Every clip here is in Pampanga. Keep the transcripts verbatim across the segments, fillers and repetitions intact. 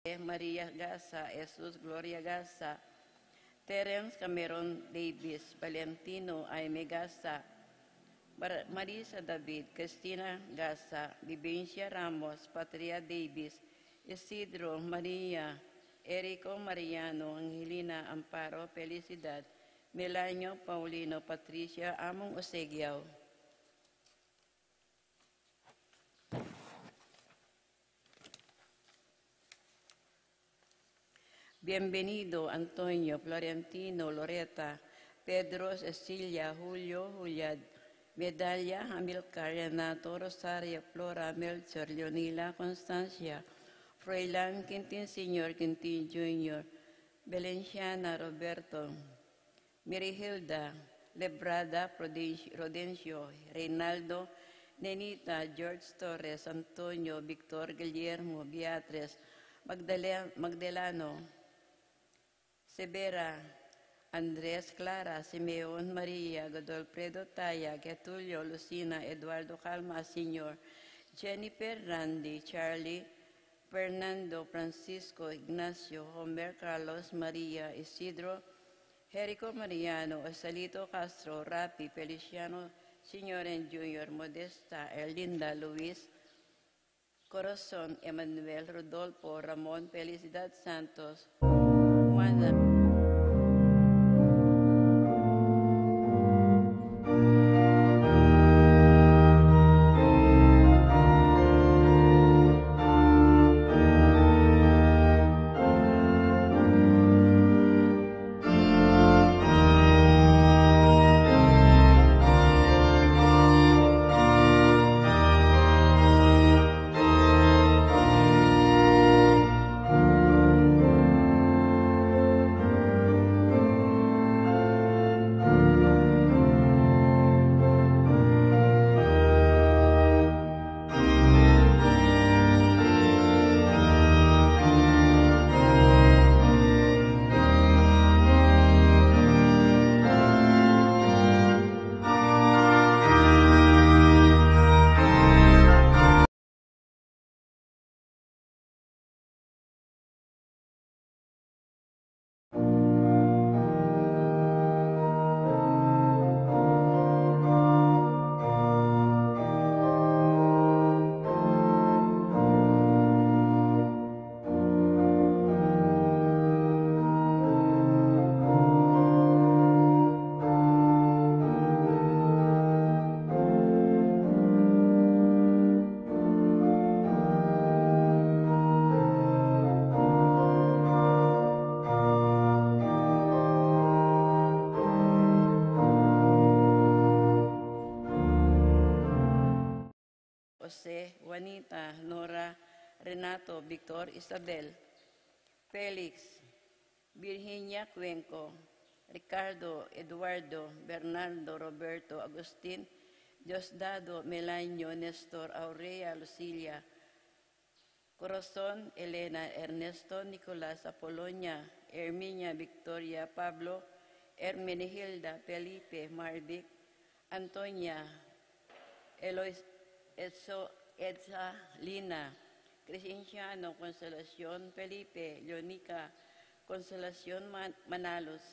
Maria Gasa, Jesus Gloria Gasa, Terence Cameron Davis, Valentino Aime Gasa, Mar-, Marisa David, Christina Gasa, Vivencia Ramos, Patria Davis, Isidro Maria, Erico Mariano, Angelina Amparo Felicidad, Melanio Paulino, Patricia Among Osegiao. Bienvenido, Antonio, Florentino, Loreta, Pedro, Cecilia, Julio, Juliad, Medalla, Amilcar, Renato, Rosario, Flora, Melchor, Leonila, Constancia, Froilan, Quintin Senior, Quintin Junior, Belenciana, Roberto, Mirihilda, Lebrada, Prudencio, Rodencio, Reynaldo, Nenita, George Torres, Antonio, Victor, Guillermo, Beatriz, Magdale-, Magdelano, Severa, Andres, Clara, Simeon, Maria, Godolfredo, Taya, Getulio, Lucina, Eduardo, Calma, Senior, Jennifer, Randy, Charlie, Fernando, Francisco, Ignacio, Homer, Carlos, Maria, Isidro, Jerico, Mariano, Osalito, Castro, Rapi, Feliciano, Senior and Junior, Modesta, Erlinda, Luis, Corazon, Emmanuel, Rodolfo, Ramon, Felicidad Santos, Juana. Jose, Juanita, Nora, Renato, Victor, Isabel, Felix, Virginia Cuenco, Ricardo, Eduardo, Bernardo, Roberto, Agustin, Diosdado, Melanio, Nestor, Aurea, Lucilla, Corazon, Elena, Ernesto, Nicolas, Apolonia, Herminia, Victoria, Pablo, Hermenegilda, Felipe, Marvic, Antonia, Elois, Edso, Edsa, Lina, Crescenciano, Consolacion, Felipe, Leonica, Consolacion, Man-, Manalus,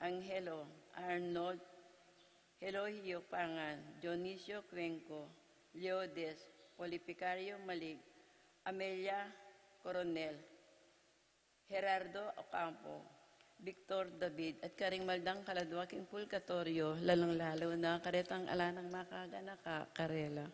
Angelo, Arnold, Eloigio Pangan, Dionisio Cuenco, Leodes, Polificario Malig, Amelia Coronel, Gerardo Ocampo, Victor David, at karing maldang kaladwa king purgatoryo, lalung-lalu na karetang ala nang makaganaka karela.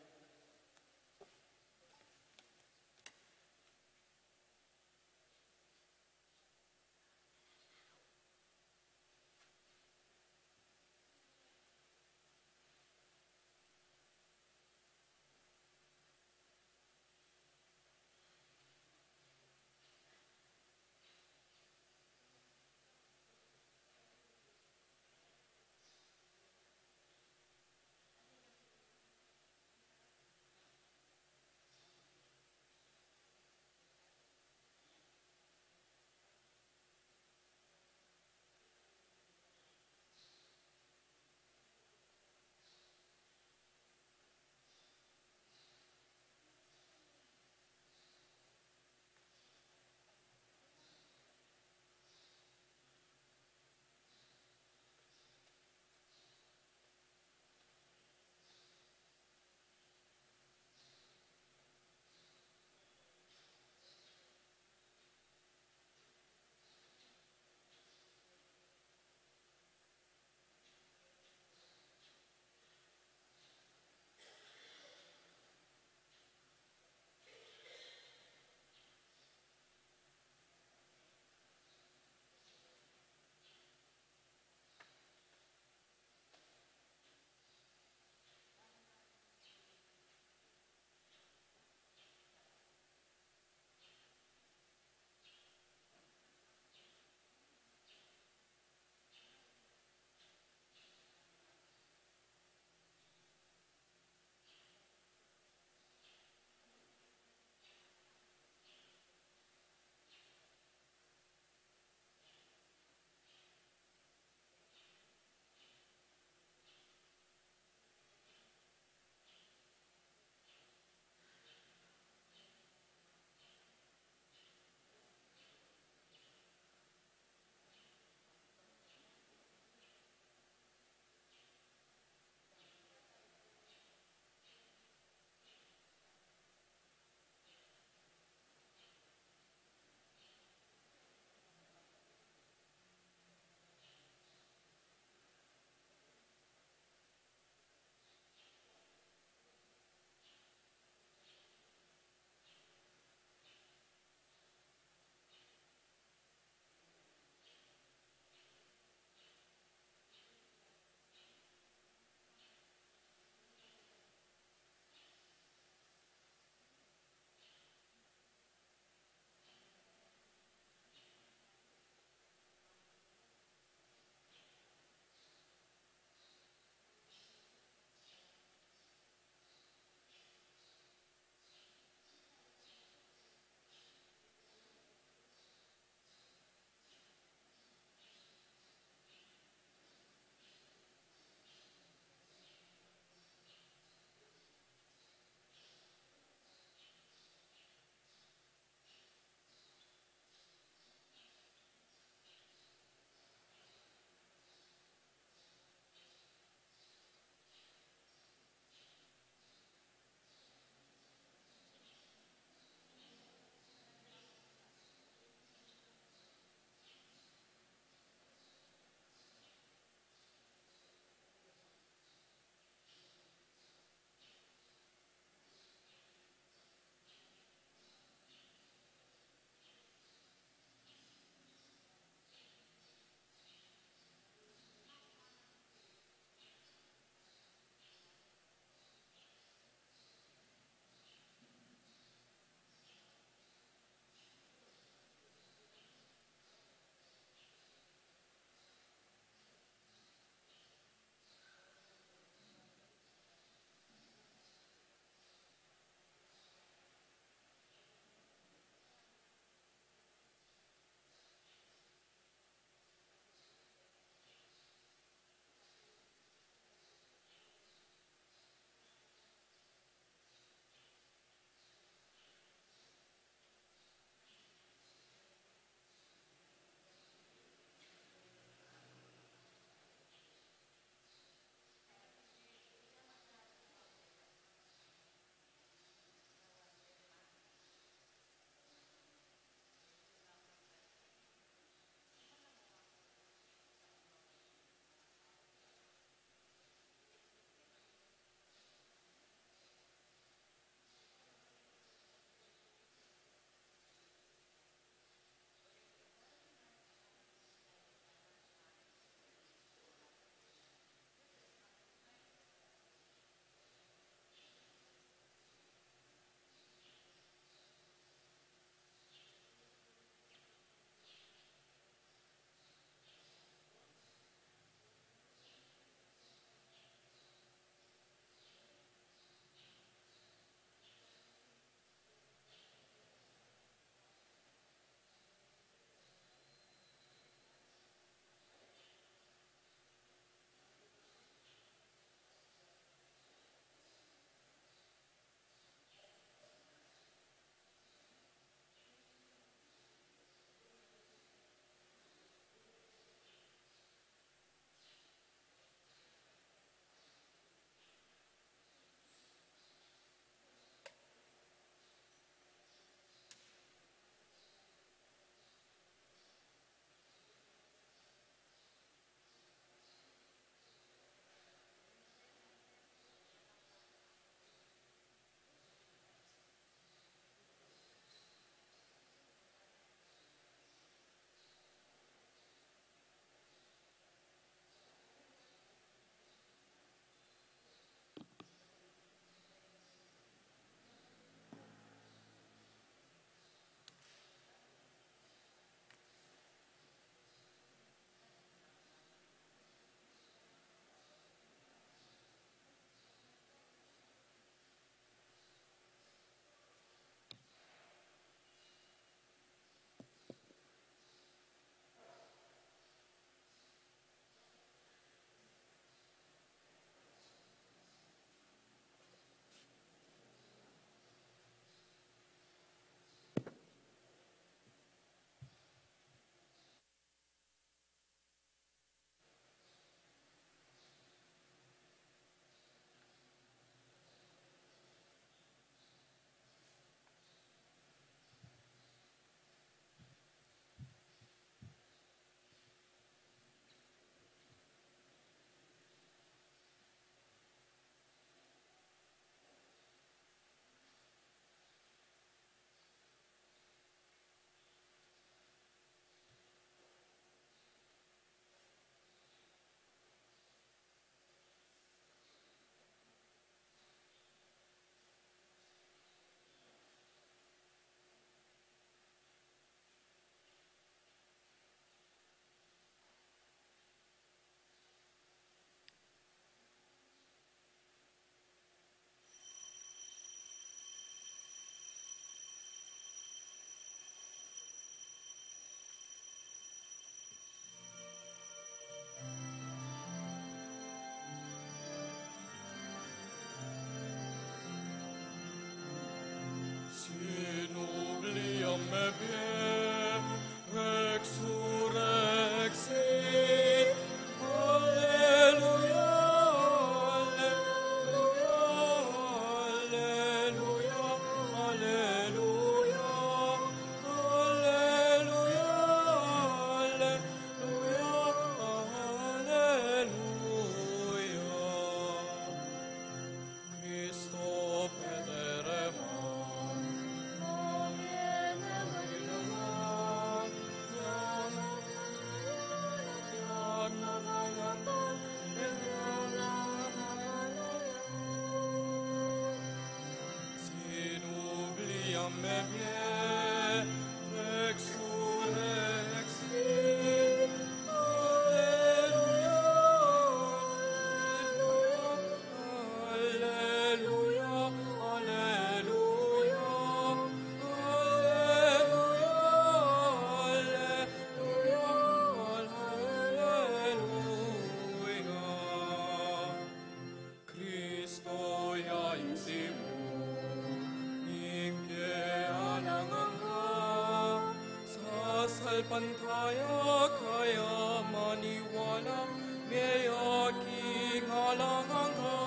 Pantaya kaya maniwala, meyaki ngalang angga.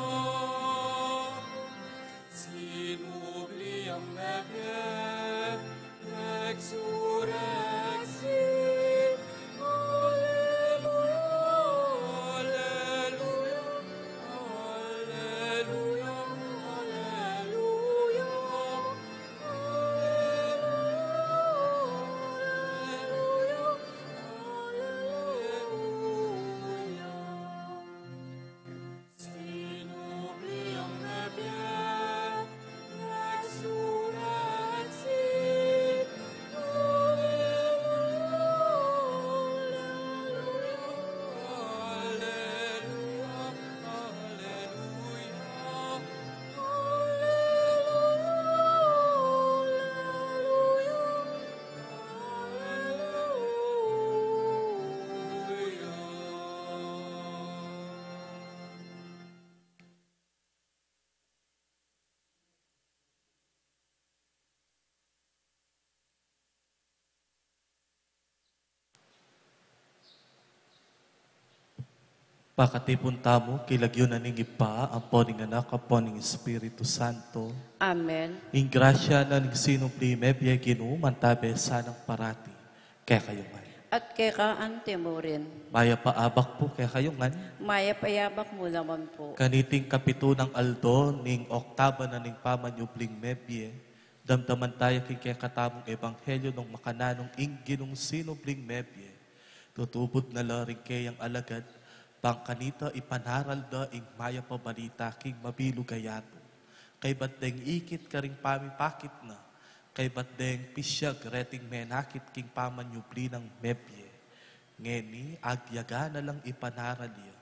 Sinubli yang mebie, resurreksi. Alleluia, alleluia, alleluia, alleluia. Pakatipun tamu king lagyu na ning Ibpa, ampo ning Anak, ampo ning Espiritu Santo. Amen. Ing grasya na ning sinubli mebie Ginu, mantabe sanang parati kekayu ngan. At keka anti mu rin. Mayap a abak pu kekayu ngan. Mayap a abak mu naman pu. Kaniting kapitu nang aldo ning oktaba na ning pamanyubling mebie, damdaman taya king kekatamung ebanghelyo nung makananu ing Ginung sinubling mebie. Tutubud na la ring keyang alagad, bang kanita ipanaral da ing mayap a balita king mabilug a yatu. Kaybat deng ikit karing pamipakit na, kaybat deng pisyag reting menakit king pamanyubli nang mebie. Ngeni, agyaga na lang ipanaral ya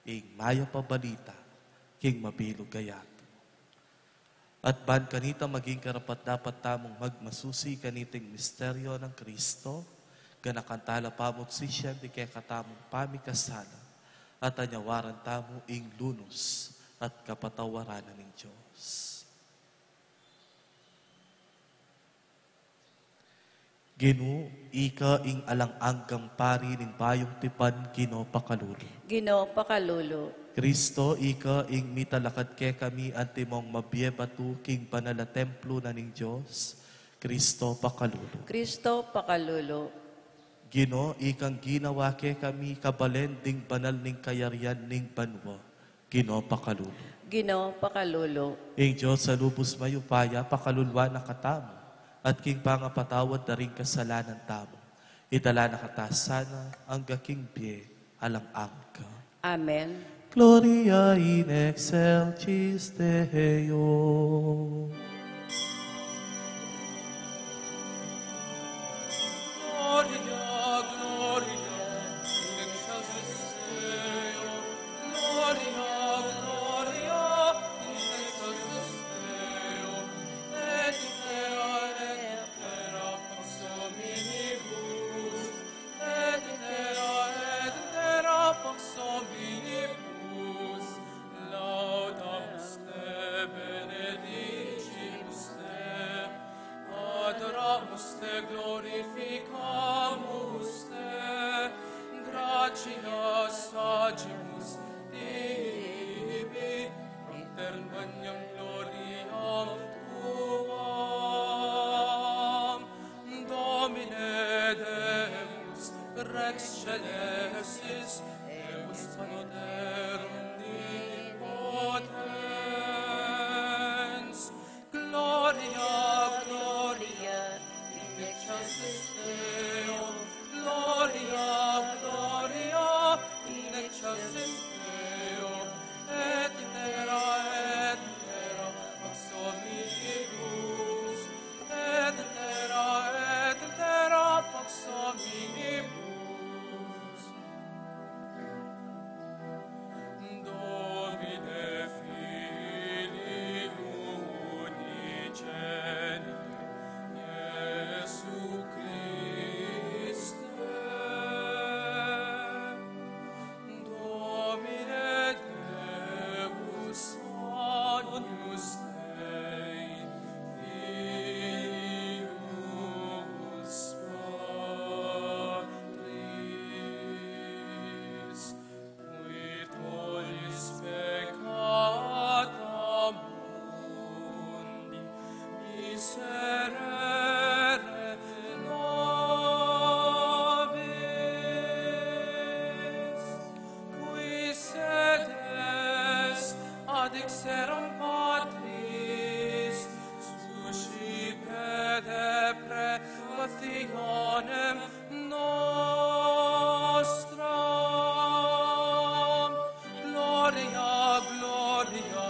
ing mayap a balita king mabilug a yatu. At ban kanita maging karapat-dapat tamung magmasusi kaniting misteryo nang Kristo, ganakan tala pamut sisian ding kekatamung pamikasala, at anyawaran tamu ing lunus at kapatawaran na ning Dios. Ginu, ika ing alang anggang pari ning bayung tipan, Ginu pakalulu. Ginu pakalulu. Kristo, ika ing mitalakad kekami antimong mabie batu king banal a templo na ning Dios, Kristo pakalulu. Kristo pakalulu. Ginu, ikang ginawa kekami kabalen ding banal ning kayarian ning banua, Ginu pakalulu. Ginu pakalulu. Ing Dios a lubus mayupaya pakaluluan na katamu, at king pangapatawad da ring kasalanan tamu, idala na kata sana angga king bie alang angga. Amen. Gloria in excelsis Deo. Gloria, Gloria in excelsis Deo. Gloria, Gloria in excelsis Deo. Et in terra, et in terra pax hominibus. Et in terra, et in terra pax hominibus. Laudamus te, benedicamus te, adoramus te, glorificamus te, gratias facimus tibi, pro terram magnam gloriam tuam. Domine Deus, Rex celestis, eus Pater omnipotens, Gloria, Gloria in excelsis Deo, Gloria, Gloria in excelsis Deo, et in terra, et in terra pax hominibus, et in terra, et in terra pax hominibus. panem nostrum. Gloria, Gloria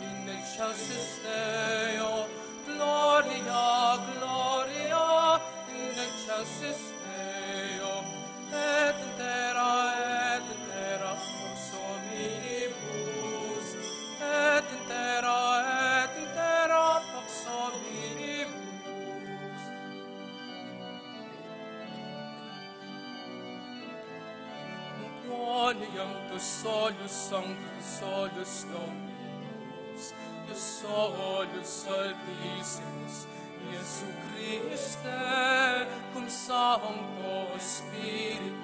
in excelsis Deo. Gloria, Gloria in excelsis Deo. Et in terra, et in terra pax hominibus. Et in terra, et in terra pax hominibus. Quoniam tu solus Sancti, tu solus Dominus, tu solus Salvissimus Iesu Christe, cum Sancto Spiritu,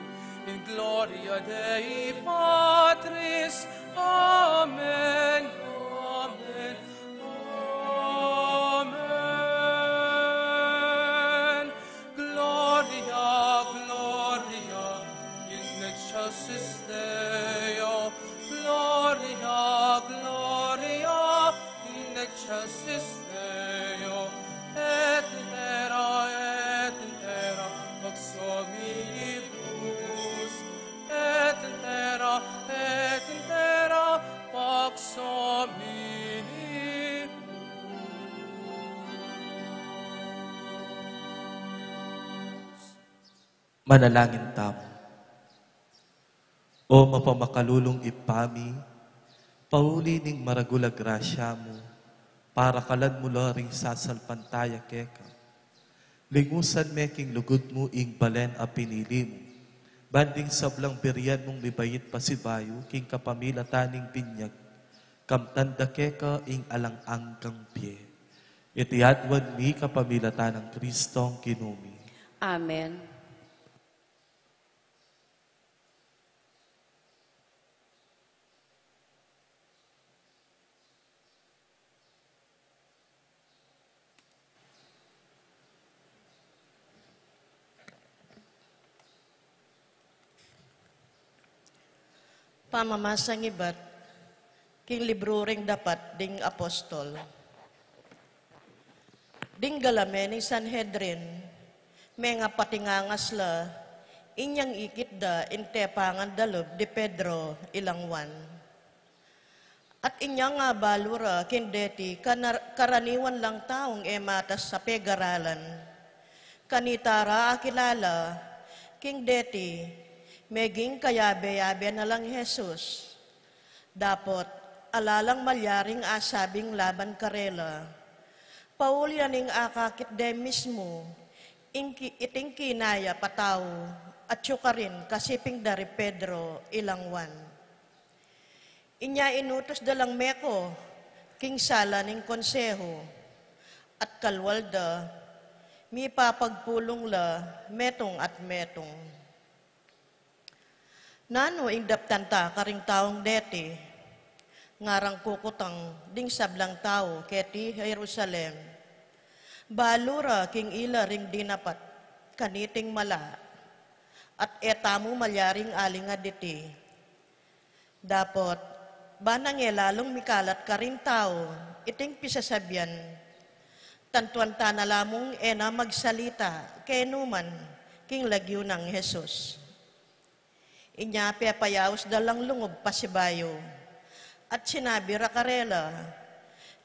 in gloria Dei Patris. Amen, amen, amen. Gloria, Gloria in excelsis Deo. Gloria, Gloria in excelsis Deo. Et in terra, et in terra pax hominibus. Et in terra, et in terra pax hominibus. Manalangin tamu. O mapamakalulung Ibpa mi, pauli ning maragul a grasya mu, parakalan mu la ring sasalpantaya keka. Lingusan me king lugud mu ing balen a pinili mu, ban ding sablang birian mung mibait pasibayu king kapamilatan ning binyag, kamtan da keka ing alang anggang bie. Iti aduan mi kapamilatan nang Kristong Ginu mi. Amen. Pamamasang ibat king libru ring Dapat ding Apostol. Ding galame ning Sanhedrin, mengapatingangas la, inyang ikit da ing tepangan dalub di Pedro ilang Juan. At inya nga balu ra king deti kanar-, karaniwan lang taung e matas a pegaralan. Kanita ra akilala king deti, meging kayabe-yabe na lang Jesus. Dapot ala lang malyaring asabing laban karela. Pauli na ning akakit de mismu, ing ki-, iting kinayap a tau, atyu karin kasiping da ri Pedro ilang Juan. Inya inutus da lang meko king sala ning konseho, at kalwal da, mipapagpulung la metung at metung. Nanu ing daptan ta karing taung deti? Ngarang kukutang ding sablang tau keti Jerusalem. Balu ra king ila ring dinapat kaniting mala, at e tamu malyaring alinga diti. Dapot, ba nang e lalung mikalat karing tau iting pisasabian, tantuan ta na la mung e na magsalita kenu man king lagyu nang Jesus. Inya pepayaus da lang lungub pasibayu, at sinabi ra karela,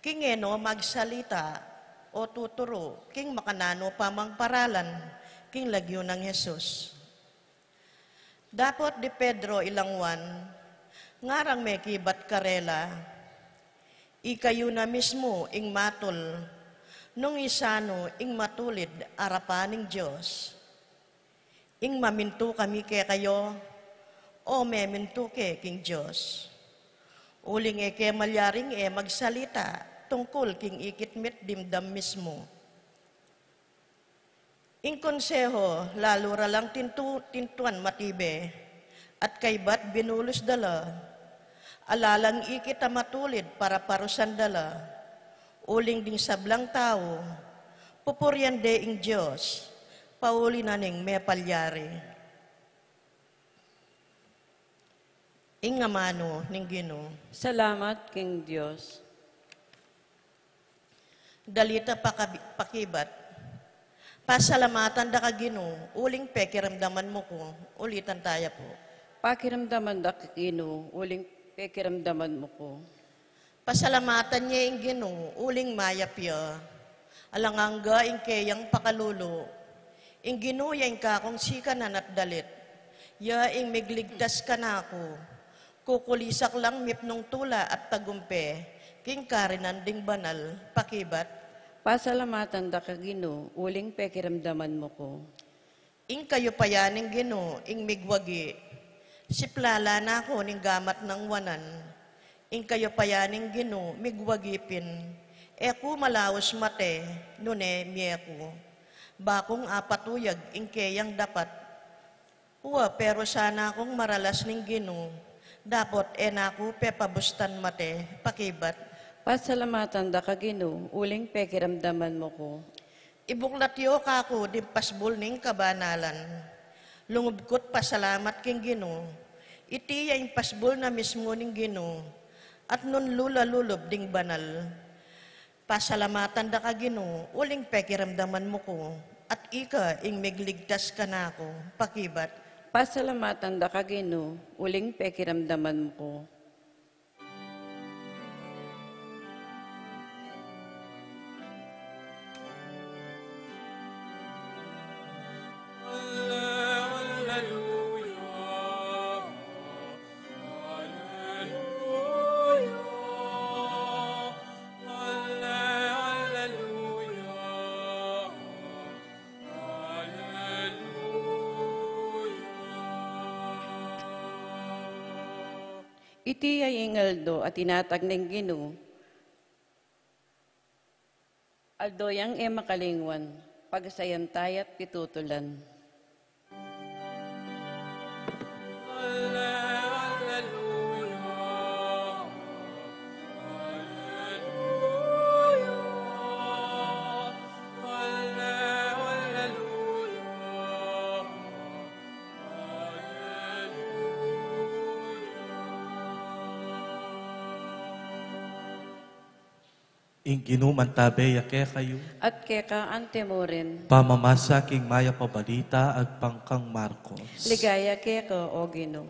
king e no magsalita o tuturu king makananu pamang paralan king lagyu nang Jesus. Dapot di Pedro ilang Juan, ngarang mekibat karela, ikayu na mismu ing matul nung isanu ing matulid arapan ning Dios. Ing mamintu kami kekayu, o memintu ke king Dios? Uling e ke malyaring e magsalita tungkul king ikit me't dimdam mismu. Ing konseho lalu ra lang tintu-, tintuan matibe, at kaybat binulus da la. Ala lang ikit a matulid para parusan da la. Uling ding sablang tau, pupurian de ing Dios, pauli na ning mepalyari. Ing amanu ning Ginu. Salamat king Dios. Dalita pakabi-, pakibat. Pasalamatan da ka, Ginu, uling pekiramdaman mu ku. Ulitan taya pu. Pakiramdaman da ka, Ginu, uling pekiramdaman mu ku. Pasalamatan ye ing Ginu, uling mayap ya. Alang angga ing keyang pakalulu. Ing Ginu ya ing kakung sikanan at dalit. Ya ing migligtas kanaku. Kukulisak lang mipnung tula at tagumpe, king karinan ding banal, pakibat. Pasalamatan da ka, Ginu, uling pekiramdaman mu ku. Ing kayupayan ning Ginu, ing migwagi. Siplala na ku ning gamat nang wanan. Ing kayupayan ning Ginu, migwagi pin. E ku malaus mate, nune mie ku. Bakung apatuyag, ing keyang dapat. Wa, pero sana kung maralas ning Ginu, dapot e na ku pepabustan mate, pakibat. Pasalamatan da ka, Ginu, uling pekiramdaman mu ku. Ibuklat yu kaku ding pasbul ning kabanalan. Lungub kut pasalamat king Ginu. Iti ya ing pasbul na mismu ning Ginu, at nung lula lulub ding banal. Pasalamatan da ka, Ginu, uling pekiramdaman mu ku, at ika ing migligtas kanaku, pakibat. Pasalamatan da ka, Ginu, uling pekiramdaman mu ku. Iti ya ing aldo a tinatag ning Ginu. Aldo yang e makalingwan, pagsayan taya't pitutulan. Ing Ginu mantabe ya kekayu. At keka anti mu rin. Pamamasa king mayap a balita agpang kang Marcos. Ligaya keka, o Ginu.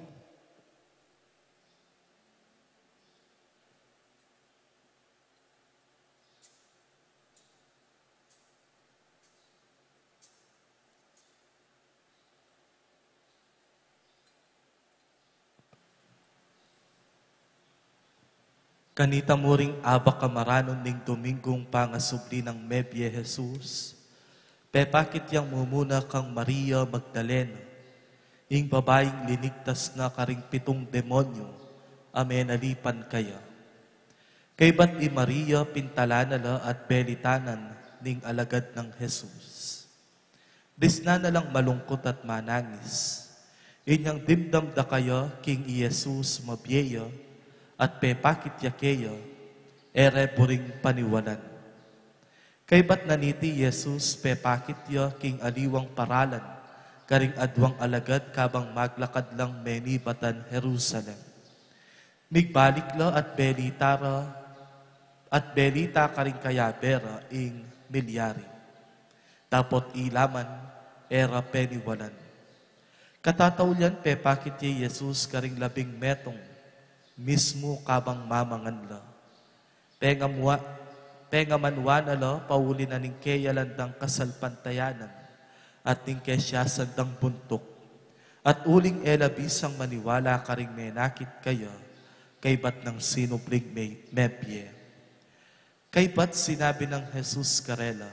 Kanita mu ring abak a maranun ning Dominggung pangasubli nang mebie Jesus, pepakit yang mumuna kang Maria Magdalena, ing babaing linigtas na karing pitung demonyu a menalipan kaya. Kaybat i Maria pintalan na la at belitanan ning alagad nang Jesus. Disnan na lang malungkut at manangis. Inyang dimdam da kaya king i Jesus mabie ya at pepakit ya keya, e re buring paniwalan. Kaybat na niti i Jesus pepakit ya king aliwang paralan karing adwang alagad kabang maglakad lang menibatan Jerusalem. Migbalik la at belita ra, at belita karing kayabe ra ing milyari. Dapot ila man, e ra peniwalan. Katataulian pepakit ya i Jesus karing labing metung, mismu kabang mamangan la. Pengamwa-, pengamanwa na la pauli na ning keya landang kasalpantayanan, at ning kesiasan dang buntuk. At uling e la bisang maniwala karing menakit kaya, kaybat nang sinubling me-, mebie. Kaybat sinabi nang Jesus karela,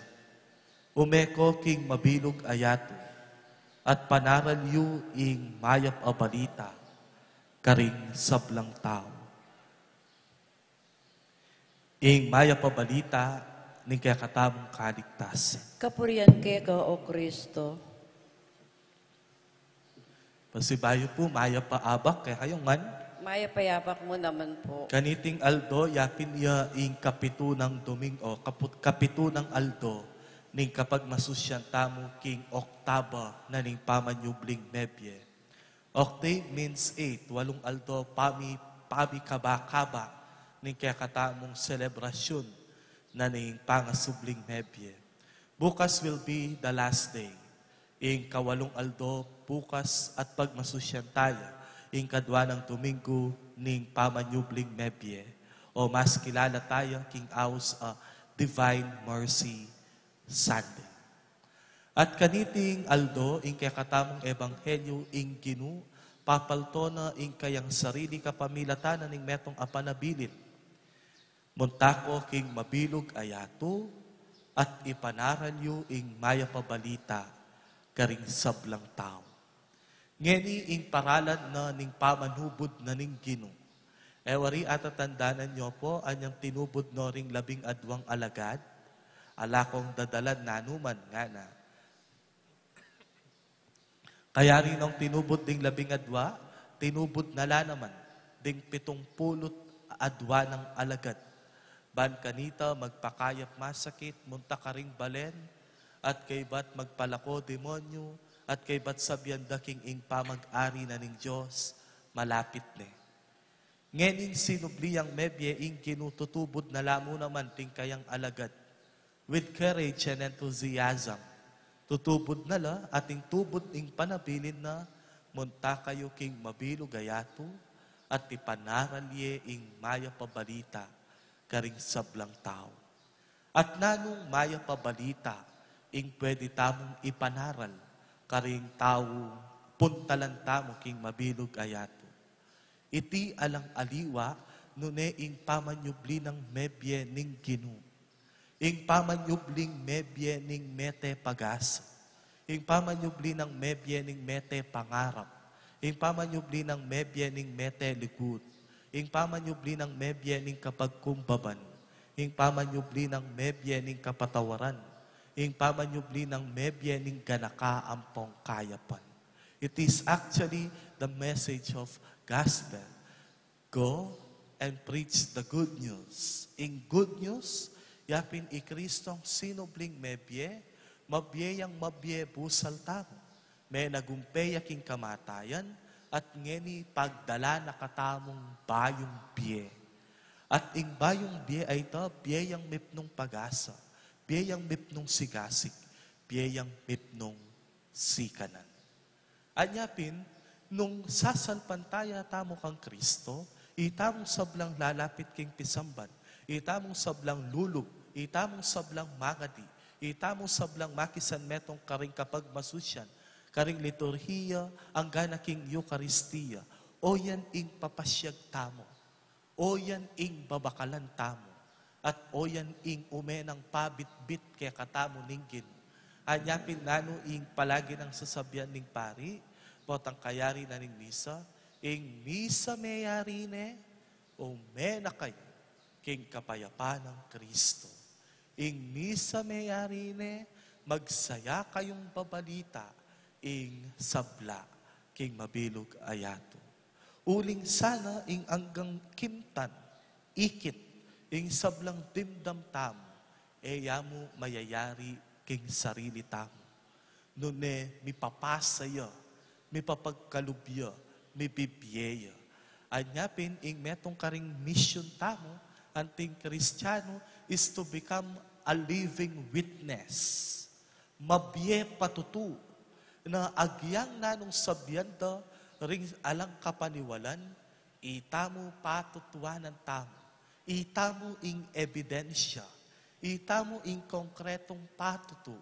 "Ume ko king mabilug a yatu, at panaral yu ing mayap a balita karing sablang tau." Ing mayap a balita ning kekatamung kaligtasan. Kapurian keka, o Kristo. Pasibayu pu, mayap a abak kekayu ngan. Mayap a abak mu naman po. Kaniting aldo, yapin ya ing kapitu nang Doming-, o, kaput-, kapitu nang aldo ning kapagmasusyan tamu king oktaba na ning pamanyubling mebie. Octave means eight, walung aldo pami-, pamikaba-kaba ning kekatamung selebrasyun na ning pangasubling mebie. Bukas will be the last day. Ing kawalung aldo, bukas at pagmasusyan taya, ing kadwa nang Domingo ning pamanyubling mebie, o mas kilala taya king aus a Divine Mercy Sunday. At kaniting aldo, ing kekatamung ebanghelyu, ing Ginu, papalto na ing kayang sarili kapamilatan na ning metung a panabilin. Munta ko king mabilug a yatu, at ipanaral yu ing mayap a balita karing sablang tau. Ngeni ing paralan na ning pamanubud na ning Ginu. E wari atatandanan nyo po, anyang tinubud no ring labing adwang alagad, ala kong dadalan nanuman, ngana. Kayari nong tinubud ding labing adwa, tinubud na la naman ding pitung pulu't adwa nang alagad. Ban kanita magpakayap masakit, munta karing balen, at kaybat magpalako demonyu, at kaybat sabian da king ing pamag-ari na ning Dios malapit ne. Ngening sinubli yang mebie, ing Ginu tutubud na la mu naman ding kayang alagad. With courage and enthusiasm, tutubud na la, at ing tubud ning panabilin na, munta kayu king mabilug a yatu, at ipanaral ye ing mayap a balita karing sablang tau. At nanung mayap a balita ing pwede tamung ipanaral karing tau puntalan tamu king mabilug a yatu? Iti alang aliwa nune ing pamanyubli nang mebie ning Ginu. Ing pamanyubling mebie ning mete pag-asa. Ing pamanyubli nang mebie ning mete pangarap. Ing pamanyubli nang mebie ning mete ligud. Ing pamanyubli nang mebie ning kapagkumbaban. Ing pamanyubli nang mebie ning kapatawaran. Ing pamanyubli nang mebie ning ganaka ampong kayapan. It is actually the message of gospel. Go and preach the good news. Ing good news, yapin i Kristong sinubling mebie, mabie yang mabie busal tamu. Menagumpe ya king kamatayan, at ngeni pagdala na katamung bayung bie. At ing bayung bie a ita, bie yang mipnung pag-asa, bie yang mipnung sigasig, bie yang mipnung sikanan. Anya pin, nung sasalpantaya tamu kang Kristo, itamung sablang lalapit king pisamban, itamung sablang lulub, itamung sablang mangadi, itamung sablang makisanmetung karing kapagmasusyan, karing liturhiya, angga na king Eukaristia, o yan ing papasyag tamu. O yan ing babakalan tamu, at o yan ing ume nang pabitbit kekatamu ning Ginu. Anya pin nanu ing palagi nang sasabian ning pari, potang kayari na ning misa, ing misa meyari ne, ume na kayu king kapayapan nang Kristo. Ing misa meyari ne, magsaya kayung babalita ing sabla king mabilug a yatu. Uling sana ing anggang kimtan, ikit, ing sablang dimdam tamu, e ya mu mayayari king sarili tamu. Nune mipapasa ya, mipapagkalub ya, mibibie ya. Anya pin ing metung karing misyun tamu, anting Kristiyanu, is to become a living witness. Mabie patutu, na agyang nanung sabian da ring alang kapaniwalan, itamu patutuanan tamu, itamu ing ebidensya, itamu ing konkretung patutu,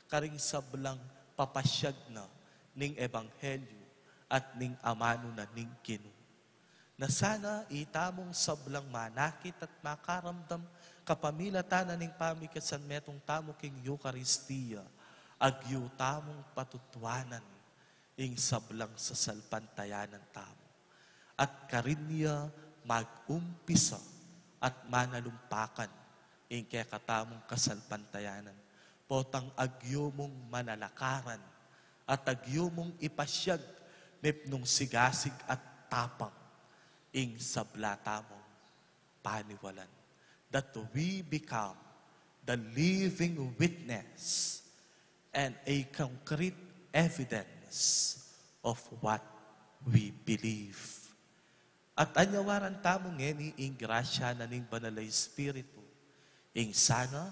karing sablang papasyag na ning ebanghelyu at ning amanu na ning Ginu. Na sana itamung sablang manakit at makaramdam kapamilatan na ning pamikasanmetung tamu king Eukaristia, agyu tamung patutuanan ing sablang sasalpantayanan tamu. At karin ya mag-umpisa at manalumpakan ing kekatamung kasalpantayanan. Potang agyu mung manalakaran at agyu mung ipasyag mipnung sigasig at tapang ing sabla tamung paniwalan. That we become the living witness and a concrete evidence of what we believe. At anyawaran tamu ngeni ing grasya na ning Banal a Espiritu, ing sana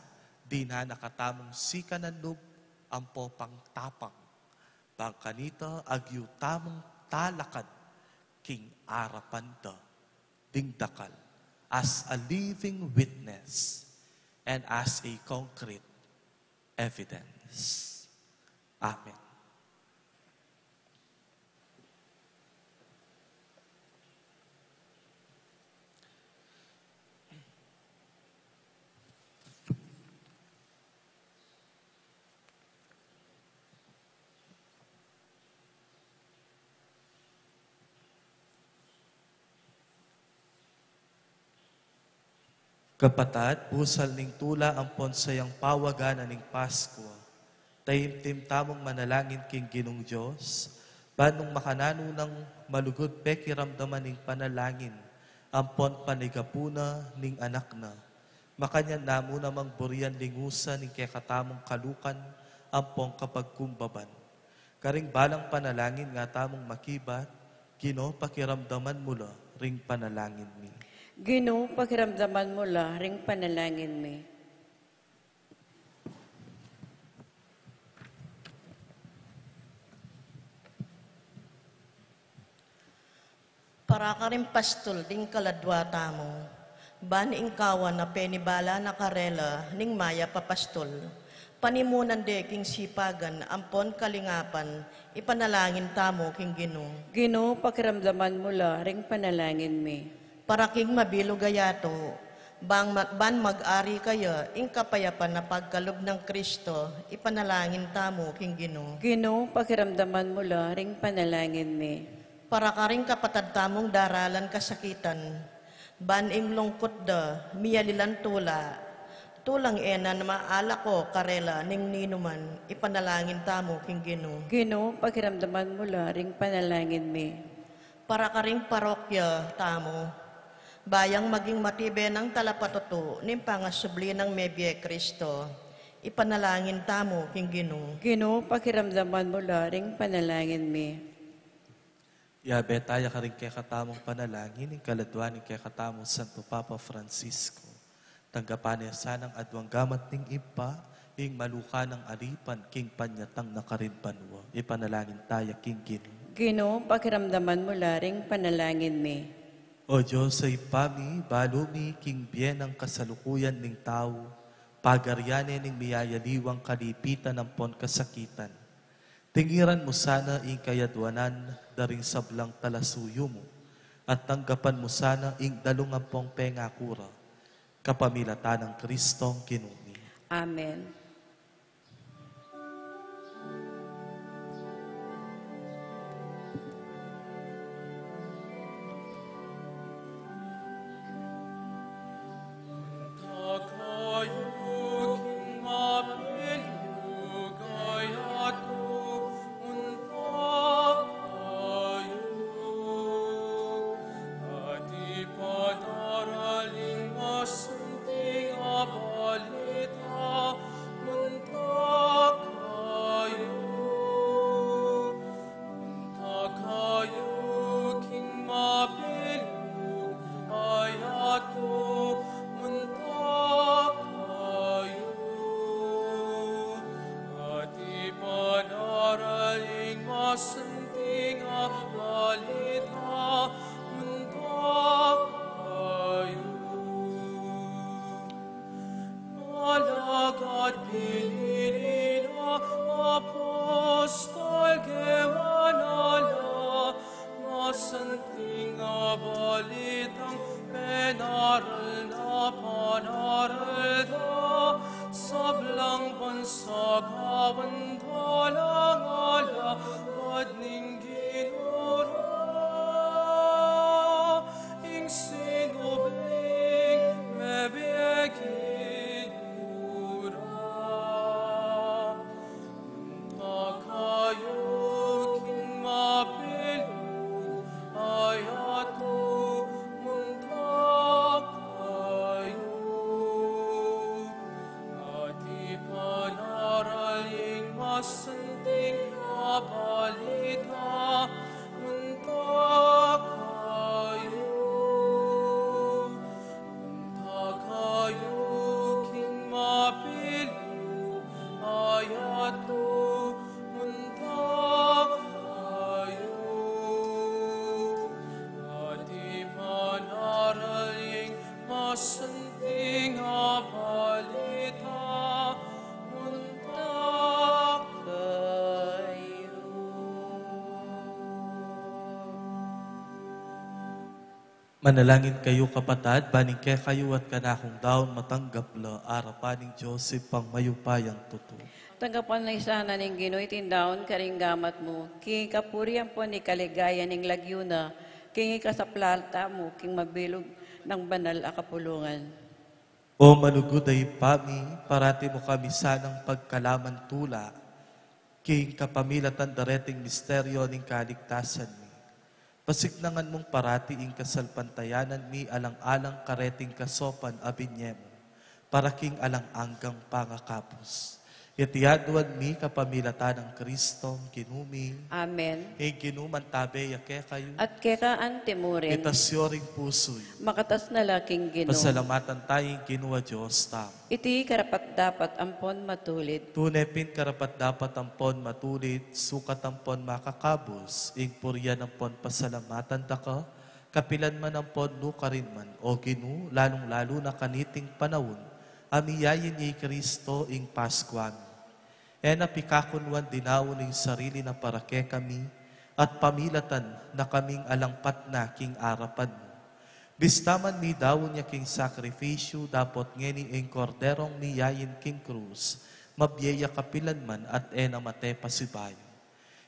Dinan na katamung sikanan lub ampo pangtapang, bang kanita agyu tamung talakad king arapan da ding dakal as a living witness and as a concrete evidence. Amen. Kapatad, busal ning tula ampon sayang pawagan na ning Paskwa, taimtim tamung manalangin king Ginung Dios, ban nung makananu nang malugud pekiramdaman ning panalangin ampon panigapu na ning Anak na, makanyan na mu namang burian lingusan ing kekatamung kalukan ampon kapagkumbaban. Karing balang panalangin nga tamung makibat, Ginu, pakiramdaman mu la ring panalangin mi. Ginu, pakiramdaman mu la ring panalangin mi. Para karing pastul ding kaladua tamu, ban ing kawan a penibala na karela ning mayap a pastul, panimunan de king sipagan ampon kalingapan, ipanalangin tamu king Ginu. Ginu, pakiramdaman mu la ring panalangin mi. Para king mabilug a yatu, bang ma-, ban mag-ari kaya ing kapayapan a pagkalub nang Kristo, ipanalangin tamu king Ginu. Ginu, pakiramdaman mu la ring panalangin mi. Para karing kapatad tamung daralan kasakitan, ban ing lungkut da miyalilan tula, tulang e na maalako karela ning ninuman, ipanalangin tamu king Ginu. Ginu, pakiramdaman mu la ring panalangin mi. Para karing parokya tamu, bayang maging matibe nang talapatutu ning pangasubli nang mebie Kristo, ipanalangin tamu king Ginu. Ginu, pakiramdaman mu la ring panalangin mi. Yabe taya karing kekatamung panalangin ing kaladua ning kekatamung Santo Papa Francisco. Tanggapan ne sanang aduang gamat ning Ibpa, ing maluka nang alipan king panyatang na karin banua. Ipanalangin taya king Ginu. Ginu, pakiramdaman mu la ring panalangin mi. O Dios a Ibpa mi, balu mi king bie nang kasalukuyan ning tau, pagarian ne ning miyayaliwang kalipitan ampon kasakitan. Tingiran mu sana ing kayaduanan da ring sablang talasuyu mu, at tanggapan mu sana ing dalung ampong pengaku ra, kapamilatan nang Kristong Ginu mi. Amen. Kayu king mabilug a yatu, munta kayu. At ipadara ing masanting a balita, munta kayu. Alagad pinili na apostol, kewan ala, masanting a balitang penaral na panaral da, sablang bansa kawan da lang ala, at ning Ginu ra. Manalangin kayu, kapatad, ban ing kekayu at kanakung daun matanggap la arapan ning Dios Ibpang mayupayang tutu. Tanggapan na sana ning Ginu iting daun karing gamat mu, king kapurian ampon ing kaligayan ning lagyu na, king ikasaplata mu king mabilug nang banal a kapulungan. O malugud a Ibpa mi, parati mu kami sanang pagkalaman tula king kapamilatan dareting misteryo ning kaligtasan mi. Pasiknangan mung parati ing kasalpantayanan mi alang-alang kareting kasopan a binye mu, para king alang anggang pangakabus. Iti aduan mi kapamilatan nang Kristong Ginu mi. Amen. Ing Ginu mantabe ya kekayu. At keka antimurin. Itas yu ring pusu yu. Makatas na la king Ginu. Pasalamatan taya ing Ginu a Dios tamu. Iti karapat-dapat ampon matulid. Tune pin karapat-dapat ampon matulid, sukat ampon makakabus, ing purian ampon pasalamatan da ka, kapilan man ampon nukarin man, O Ginu, lalung-lalu na kaniting panaun a miyayin ya i Kristo ing Paskua mi. E na pikakunwan dinaun ing sarili na para kekami, at pamilatan na kaming alang patna king arapan mu. Bista man midaun ya king sakrifisyu, dapot ngeni ing Korderong miyayin king krus, mabie ya kapilan man at e na mate pasibayu.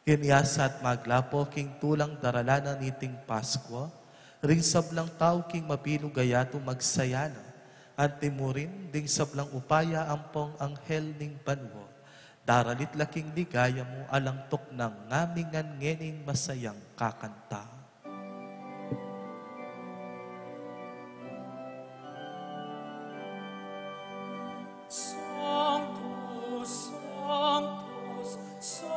Inya sa at maglapo king tulang daralanan niting Paskua, ring sablang tau king mabilug a yatu magsaya na, antimurin ding sablang upaya ampong anghel ning banua, daralit la king ligaya mu alang tuknang ngaming ngan ngening masayang kakanta. Sanctus, Sanctus, Sanctus,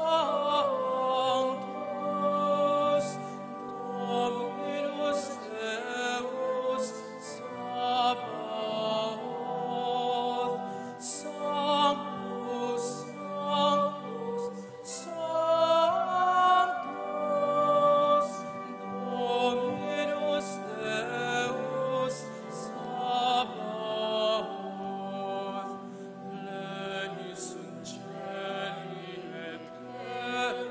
Dominus Deus Sabaoth, Sanctus, Sanctus, Sanctus, Dominus Deus Sabaoth, pleni sunt caeli et terra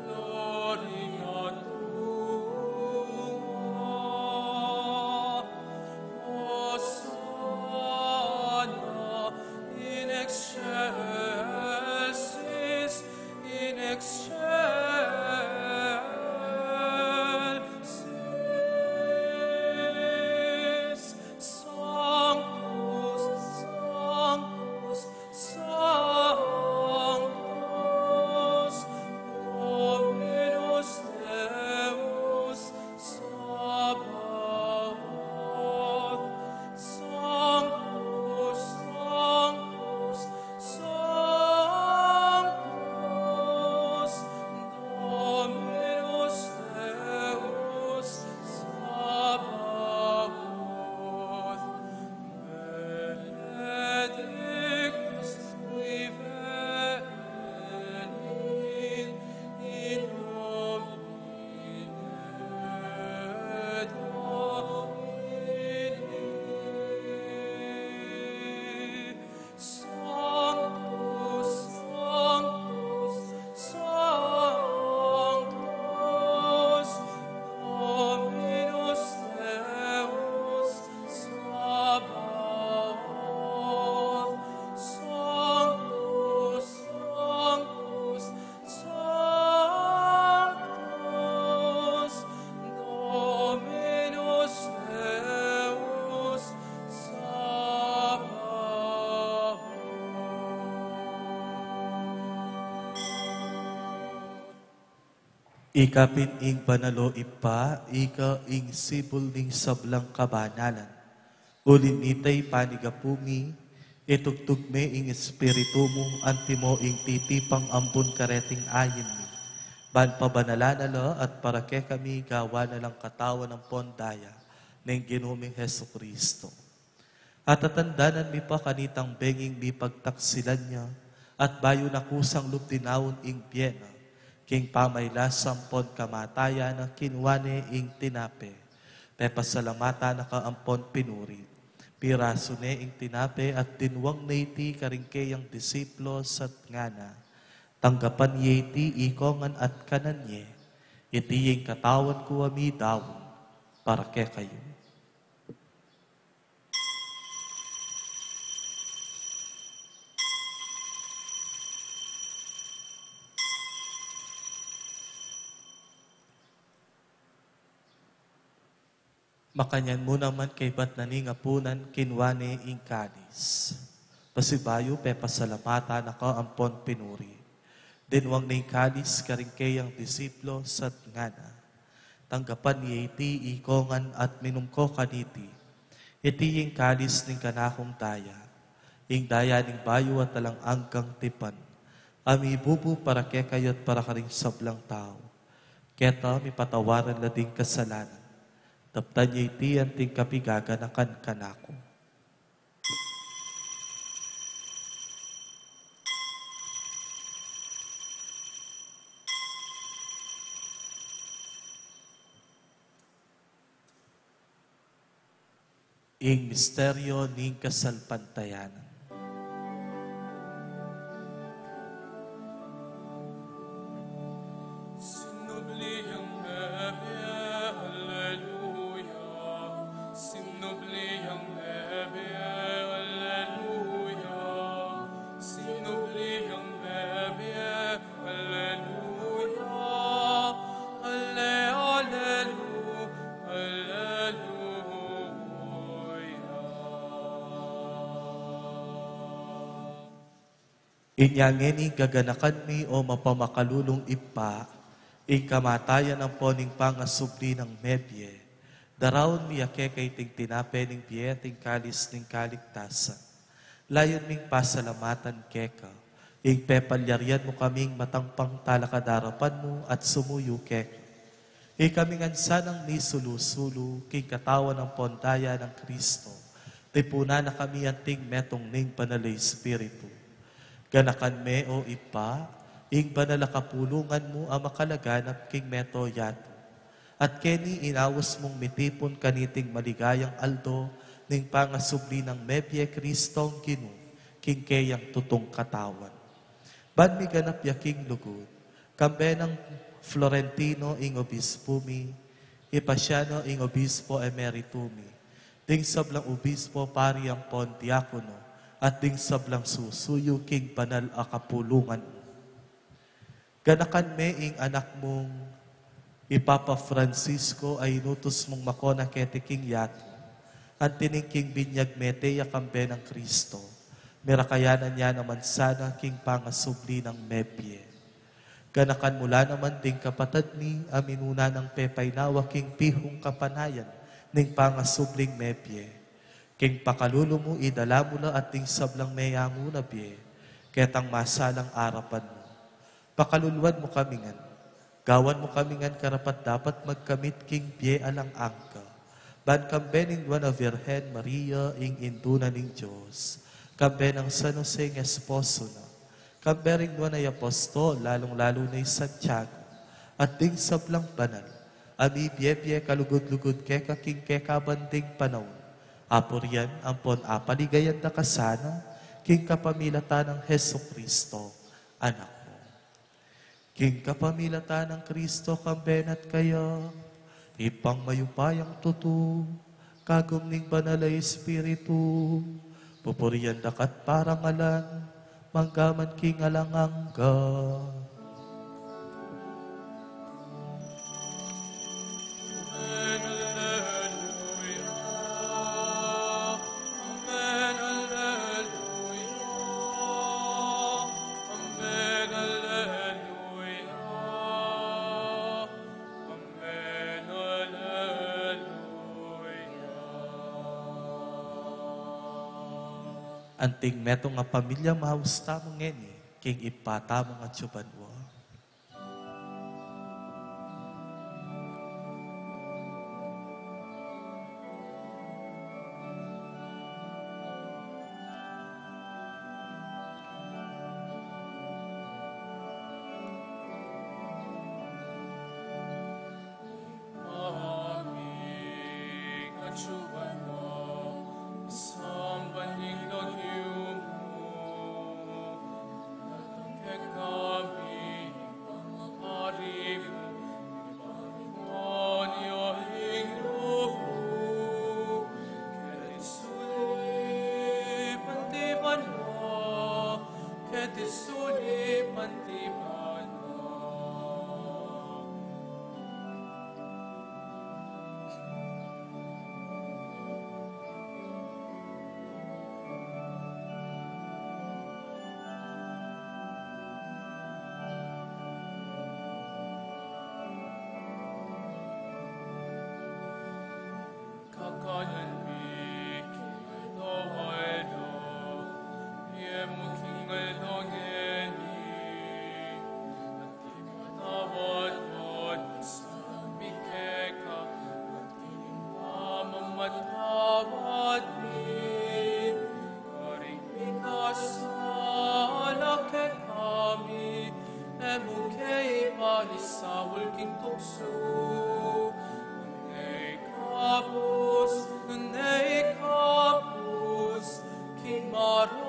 gloria tua. Hosanna in excelsis, in excelsis. Sanctus, Sanctus, Sanctus, Dominus Deus Sabaoth, Sanctus, Sanctus, Sanctus, Dominus Deus Sabaoth, benedictus qui venit in nomine Domini. Sanctus, Sanctus, Sanctus, Dominus Deus Sabaoth, Sanctus, Sanctus, Sanctus, Dominus Deus Sabaoth. Ika pin ing banal, o Ibpa, ika ing sibul ning sablang kabanalan. Uli nita, ipanyawad mi, itugtug me ing Espiritu mu, antimo ing titipang ambun kareting ayin mi, ban pabanalan na la at para kekami gawan na lang katawan ampon daya ning Ginu ming Jesucristo. At tatandanan mi pa kanitang benging mipagtaksilan na, at bayu na kusang lub dinaun ing bie na, king pamaglasang ampon kamatayan na kinua ne ing tinape, pepasalamatan na ka ampon pinuri, pirasu ne ing tinape at dinwang ne iti karing keyang disipulus at ngana: Tanggapan ye iti ikongan at kanan ye, Iti ing katawan ku a midaun para kekayu. Makanyan mu naman kaybat na ning apunan, kinua ne ing kalis. Pasibayu pepasalamatan na ka ampon pinuri. Dinwang ne ing kalis karing keyang disipulus at ngana: Tanggapan ye iti ikongan at minum ko kaniti. Iti ing kalis ning kanakung daya, ing daya ning bayu at alang anggang tipan, a mibubu para kekayu at para karing sablang tau. Keta mipatawaran la ding kasalanan. Daptan ye iti anting kapigaganakan kanaku. Ing misteryo ning kasalpantayanan. Sinubli yang mebie, alleluia. Sinubli yang mebie, alleluia. Sinubli yang mebie, alleluia. Alle, allelu, alleluia. Inya ngeni gaganakan mi, o mapamakalulung Ibpa, ing kamatayan ampon ing pangasubli nang mebie. Daraun mi ya keka iting tinape ning bie at ing kalis ning kaligtasan. Layun ming pasalamatan keka ing pepalyarian mu kaming matang pangtalakad king arapan mu at sumuyu keka. Ikami ngan sanang misulu-sulu king katawan ampon daya nang Kristo, tipunan na kami anting metung ning Banal a Espiritu. Ganakan me, o Ibpa, ing banal a kapulungan mu a makalaganap king mabilug a yatu. At keni inaus mung mitipun kaniting maligayang aldo ning pangasubli nang mebie Kristong Ginu king keyang tutung katawan. Ban miganap ya king lugud, kambe nang Florentino ing obispu mi, Ipasiano ing obispo emeritu mi, ding sablang obispo, pari ampon diakono, at ding sablang susuyu king banal a kapulungan mu. Ganakan me ing anak mung i Papa Francisco a inutus mung makona keti king yatu, anti ning king binyag mete ya kambe nang Kristo, mirakayanan ya naman sana king pangasubli nang mebie. Ganakan mu la naman ding kapatad mi a minuna nang pepaynawa king pihung kapanayan ning pangasubling mebie. King pakalulu mu idala mu la at ding sablang meyanguna bie ketang masalang arapan mu. Pakaluluan mu kami ngan, gawan mu kami ngan karapat-dapat magkamit king bie alang angga, ban kambe ning Nuan a Virgen Maria, ing Indu na ning Dios, kambe nang San Jose ing esposo na, kambe ring nuan a apostol, lalung-lalu na i Santiago, at ding sablang banal a mibie-bie kalugud-lugud keka king kekaban ding panaun, apurian ampon apaligayan da ka sana king kapamilatan nang Jesucristo, Anak mu. King kapamilatan nang Kristo, kambe na at kaya, Ibpang mayupayang tutu, kagum ning Banal a Espiritu, pupurian da ka at parangalan, mangga man king alang angga. Amen, alleluia. Amen, alleluia. Amen, alleluia. Amen, alleluia. Anting metung a pamilya, maus tamu ngeni king Ibpa tamu a atsu banua. Ipalisaul king tuksu, ne ikabus, ne ikabus king marok.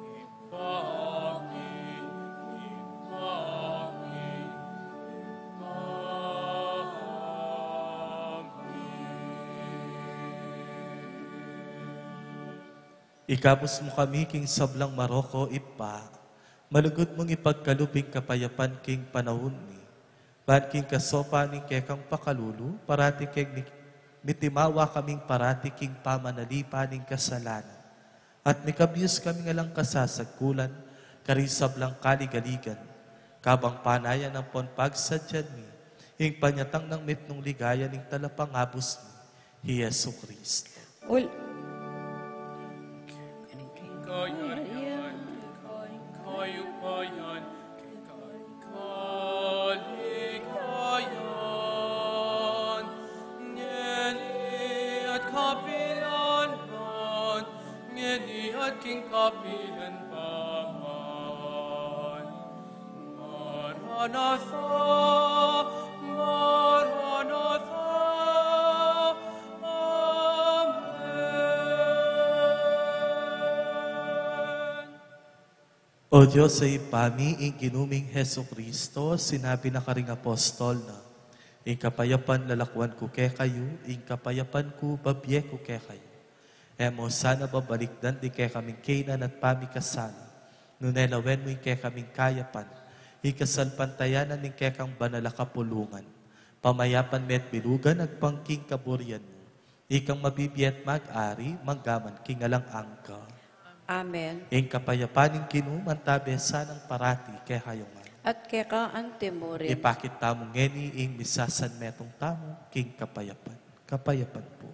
Ibpa mi, Ibpa mi, Ibpa mi. Ikabus mu kami king sablang marok, O Ibpa. Malugud mung ipagkalub ing kapayapan king panaun mi. Ban king kasaupan ning kekang pakalulu, parati keng mi-, mitimawa kaming parati king pamanalipan ning kasalanan. At mikabyus kaming alang kasasagkulan, karing sablang kaligaligan, kabang panayan ampon pagsadyan mi ing panyatang nang mitmung ligaya ning Talapangabus mi, i Jesucristo. Ul- Kayarian, kayupayan, kaligayan, ngeni at kapilan man, ngeni at king kapilan pa man. Maranatha, Maranatha, Amen. O Dios a Ibpa mi, ing Ginu ming Jesucristo, sinabi na karing apostol na, "Ing kapayapan lalakuan ku kekayu, ing kapayapan ku babie ku kekayu." E mu sana babalikdan ding kekaming kainan at pamikasala, nune lawen mu ing kekaming kayapan, ing kasalpantayanan ning kekang banal a kapulungan. Pamayapan me at bilugan agpang king kaburian mu. Ikang mabibie at mag-ari, mangga man king alang angga. Amen. Ing kapayapan ning Ginu mantabe sanang parati kekayu ngan. At keka antimurin. Ipakit tamu ngeni ing misasanmetung tamu king kapayapan. Kapayapan pu.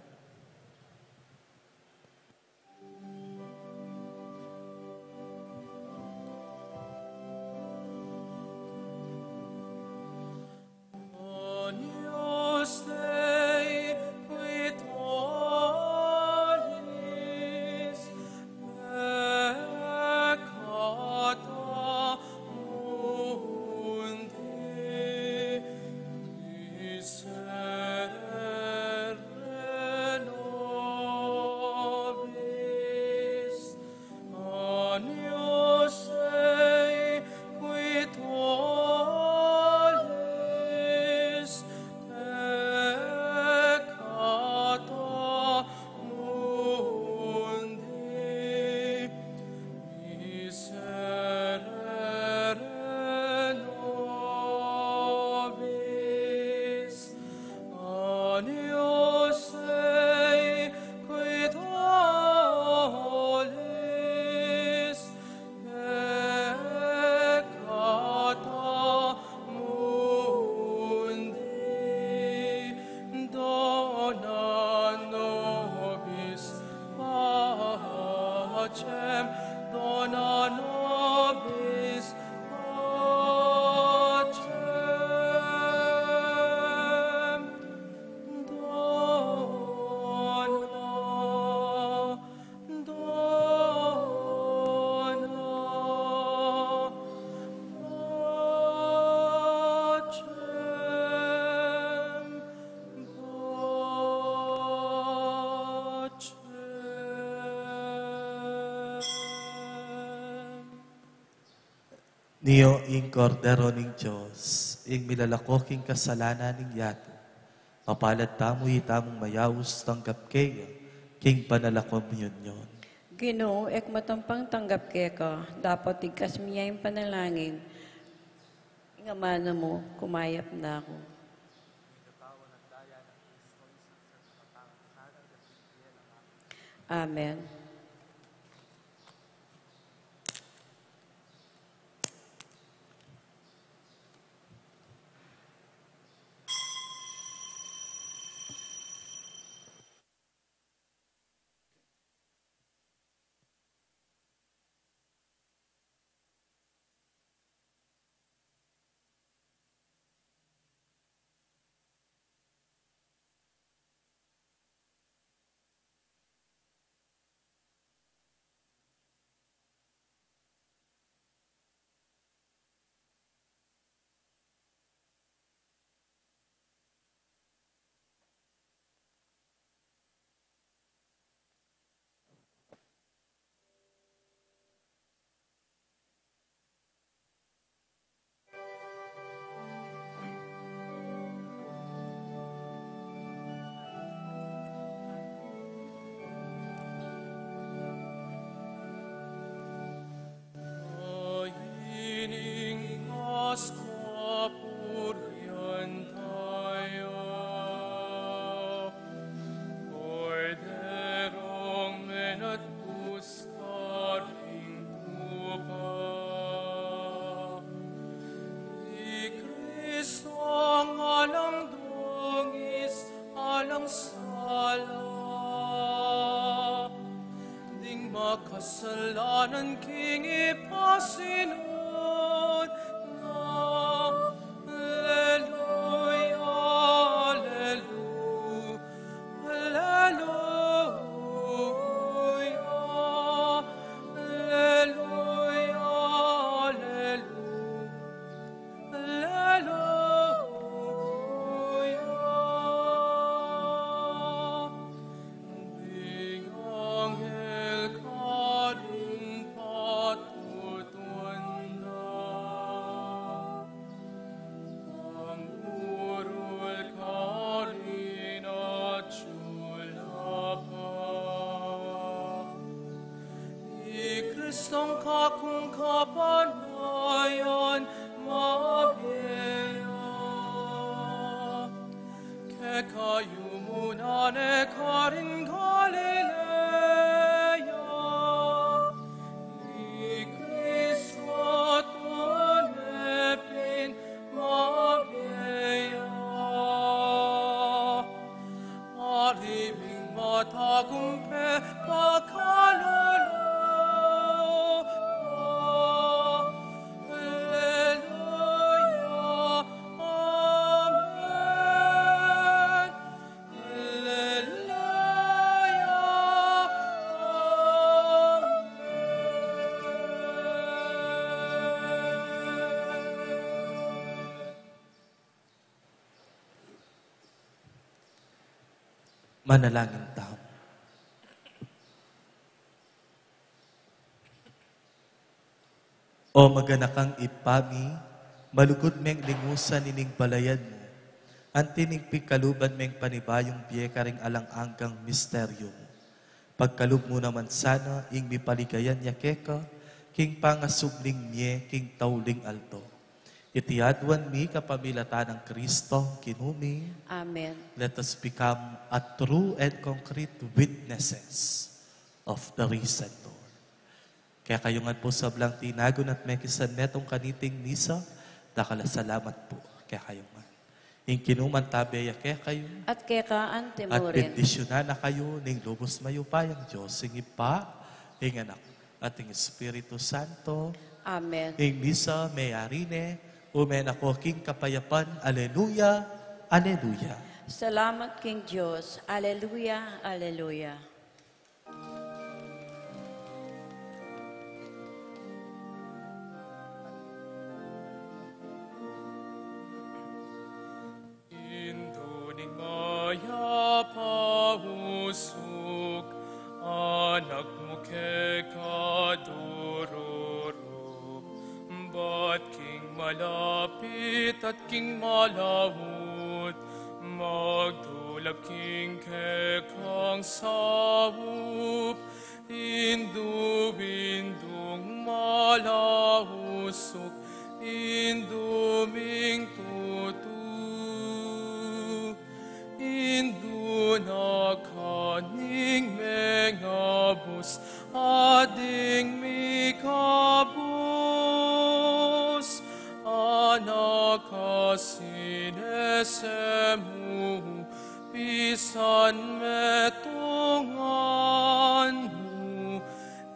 Agnus Dei, qui tollis peccata mundi, miserere nobis. Agnus Dei, qui tollis peccata mundi, miserere nobis. Agnus Dei, qui tollis peccata mundi, dona nobis pacem, dona nobis pacem, dona, dona pacem, pacem. Nio ing Kordero ning Dios, ing milalako king kasalanan ning yatu. Mapalad tamu itamung mayaus tanggap keya king banal a komunyon. Ginu, e ku matampang tanggap keka, dapot igkas mu ya ing panalangin, ing amanu mu, kumayap na ku. Amen. kasalanan king ipasinan na. Aleluya, aleluya, aleluya, aleluya, aleluya. Aleluya. Ding anghel karin patutuan na, pangurul karin atsu la pa. I Kristong kakung kapanayan mabie ya, kekayu mu na ne karin Galilea. I Kristo tune pin mabie ya. Ari ming matagumpe pakalulu. Aleluya, amen. Aleluya, amen. Manalangin tamu. O maganakang Ibpa mi, malugud meng lingusan ining balayan mu, anti ning pigkaluban meng panibayung bie karing alang anggang misteryu mu. Pagkalub mu naman sana ing mipaligayan ya keka king pangasubling mie king tauling aldo. Iti aduan mi kapamilatan nang Kristo, Ginu mi. Amen. Let us become a true and concrete witnesses of the risen Lord. Kekayu ngan pu sablang tinagun at mekisan metung kaniting misa, dakal a salamat pu. Kekayu ngan. Ing Ginu mantabe ya kekayu. At keka antimurin. At bendisyunan na kayu ning lubus mayupayang Dios, ing Ibpa, ing Anak, at ing Espiritu Santo. Amen. Ing misa meyari ne, ume na ko king kapayapan. Aleluya, aleluya. Salamat king Dios. Aleluya, aleluya. Indu ning mayap a usug, anak mu keka dururu, bat king malapit at king malaut, magdulap king kekang saup. Indu, Indung malausug, Indu ming tutu. Indu na kaning mengabus, a ding mikabus, anak a sinese mu, pisan metungan mu.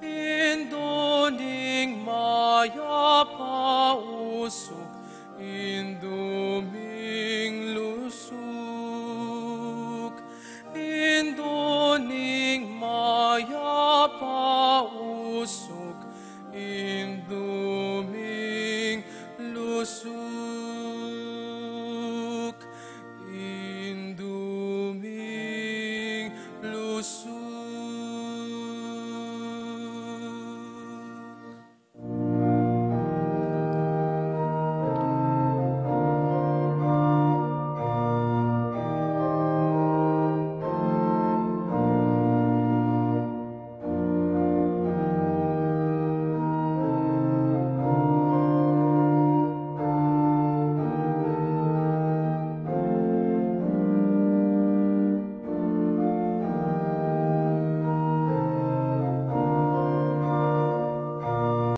Indu ning mayap a usug, Indu ming lusug. Indu ning mayap a usug, Indu ming lusug.